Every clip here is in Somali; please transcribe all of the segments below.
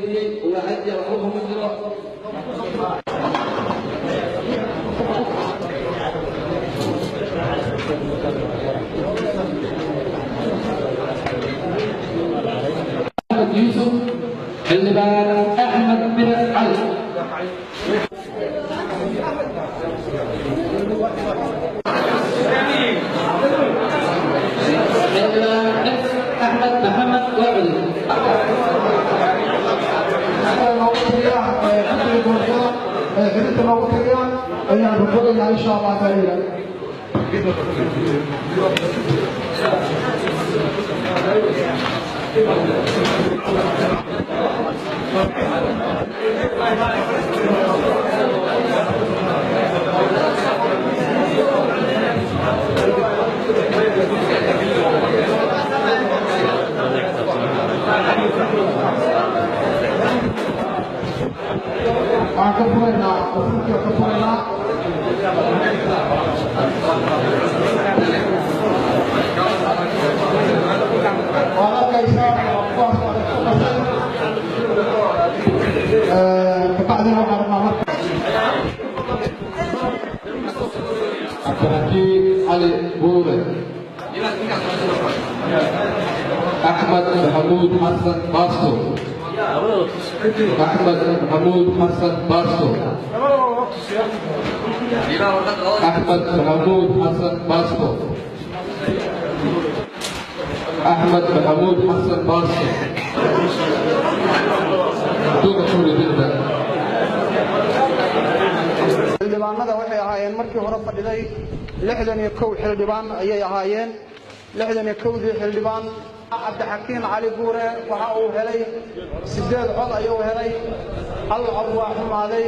Geliyey waa cadiya, waxba kuma jiro. Axmed Yuusuf, xildhibaan Axmed Bire Cali. Xildhibaan Axmed Maxamed Waacudi. Noogu tiriya guddiga doorashada xidinta noogu tiriyaan ayaan rogrogaynaa, insha Allah taala. Waxaan ka furaynaa qofurkii, ka furaynaa. Waad arkaysaa kuwaas waa la isku qasay. Kabacdina waxaan rabnaa marka Cabdiraxiim Cali Buure, Axmed Maxamuud Xasan Baasto, Axmed Maxamuud Xasan Baasto, Axmed Maxamuud Xasan Baasto, Axmed Maxamuud Xasan Baasto. Duqa kuridinta. Xildhibaanada waxay ahaayeen markii hore fadhiday 61 xildhibaan ayay ahaayeen. 61-dii xildhibaan, Cabdixakiin Cali Guure waxa uu helay 8 cod ayuu helay, hal cod waa xumaaday.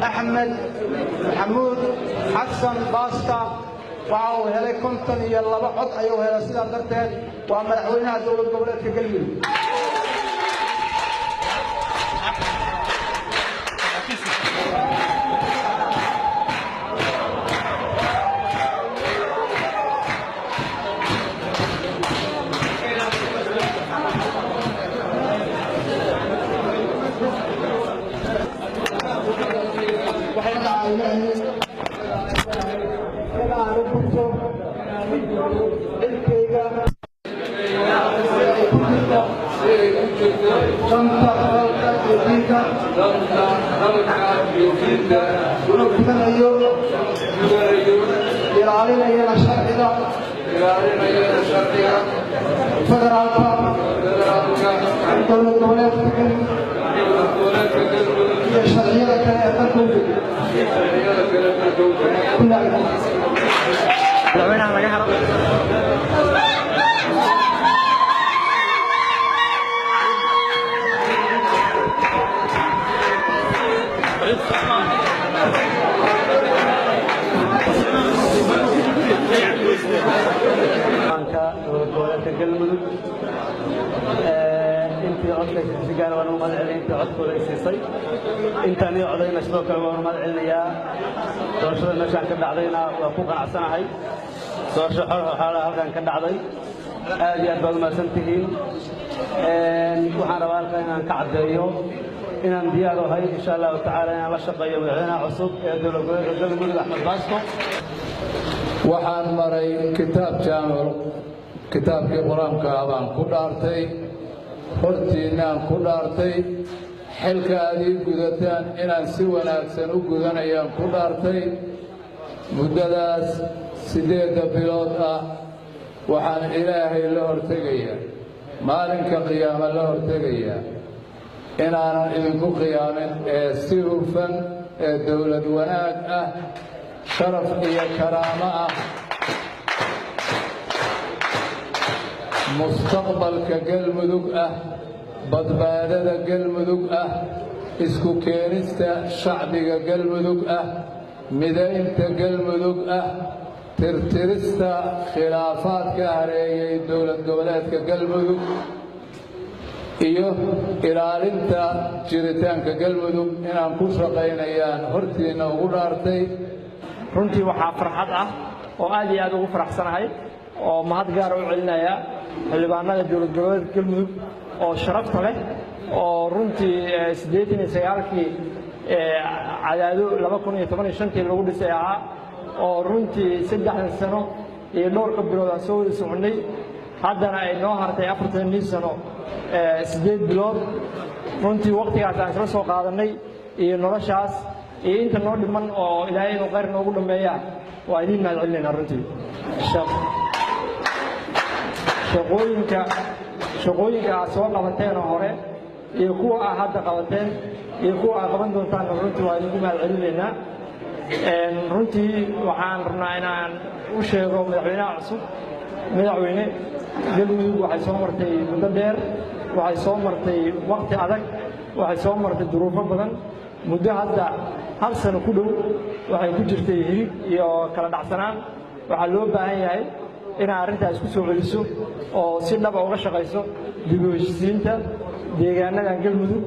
Axmed Maxamuud Xasan Baasta waxa uu helay 52 cod ayuu helay. Sidaa darteed waa madaxweynaha dowlad goboleedka Galmudug. Magaca Ilaahay in aan u gudto xilkayga si ay ku jirto danta dalka iyo diinta, una gudanayo, ilaalinayana sharciga federaalka, dowlad goboleedka Galmudug iyo sharciyada kale ee dalka u degay. Madaxweynaha laga helo. Dowlad goboleedka Galmudug intii codka si gaara waan ugu mahad celinaya, intii codkooda ay siisay, intaan ii codayna sidoo kale waan u mahad celinayaa. Doorashada meeshaan ka dhacdayna waa ku qanacsanahay. Doorasho xor oo xalaal halkan ka dhacday. Aad iyo aad baad umahadsan tihiin. Waxaan rabaa halkan inaan ka caddeeyo inaan diyaar u ahay, insha Allahu tacaala, inaan la shaqeeyo madaxweynaha cusub ee dowlad goboleedka Galmudug, Axmed Baasto. Waxaan maray kitaab jaamic, kitaabkii Qur-aanka baan ku dhaartay, hortiinnaan ku dhaartay. Xilka aad ii gudataan inaan si wanaagsan u gudanayaan ku dhaartay. Muddadaas 8-da bilood ah waxaan Ilaahay la hortegayaa, maalinka qiyaamo la hortegayaa, inaanan idinku qiyaamin ee si hufan ee dowlad wanaag ah, sharaf iyo karaamo ah, mustaqbalka Galmudug ah, badbaadada Galmudug ah, isku keenista shacbiga Galmudug ah, midaynta Galmudug ah, tirtirista khilaafaadka hareeyay dowlad goboleedka Galmudug iyo ilaalinta jiritaanka Galmudug inaan ku shaqaynayaan hortiinna ugu dhaartay. Runtii waxaa farxad ah oo aad iyo aad ugu faraxsanahay oo mahad gaara u celinaya xildhibaanada dowlad goboleedka Galmudug oo sharafta leh oo runtii 89-kii Cadaado 2015-tii lagu dhisay ahaa, oo runtii 3dan sano iyo dhowrka bilood aan soo wada soconnay, haddana ay noo hartay 4-tii sano 8 bilood. Runtii wakhtigaas aan isla soo qaadannay iyo noloshaas iyo inta noo dhiman oo Ilaahay inuu khayr noogu dhammeeyaa, waa idiin mahad celinaynaa. Runtii shaqooyinka aad soo qabateen oo hore iyo kuwa aad hadda qabateen iyo kuwa aad qaban doontaanna runtii waa idinku mahad celinaynaa. Runtii waxaan rabnaa inaan u sheego madaxweynaha cusub: madaxweyne, Galmudug waxay soo martay muddo dheer, waxay soo martay wakhti adag, waxay soo martay duruufo badan. Muddo hadda hal sano ku dhow waxay ku jirtay hirig iyo kala dhacsanaan. Waxaa loo baahan yahay inaad arrintaas ku soo celiso oo si dhaba uga shaqayso dib u heshisiinta deegaanadan Galmudug.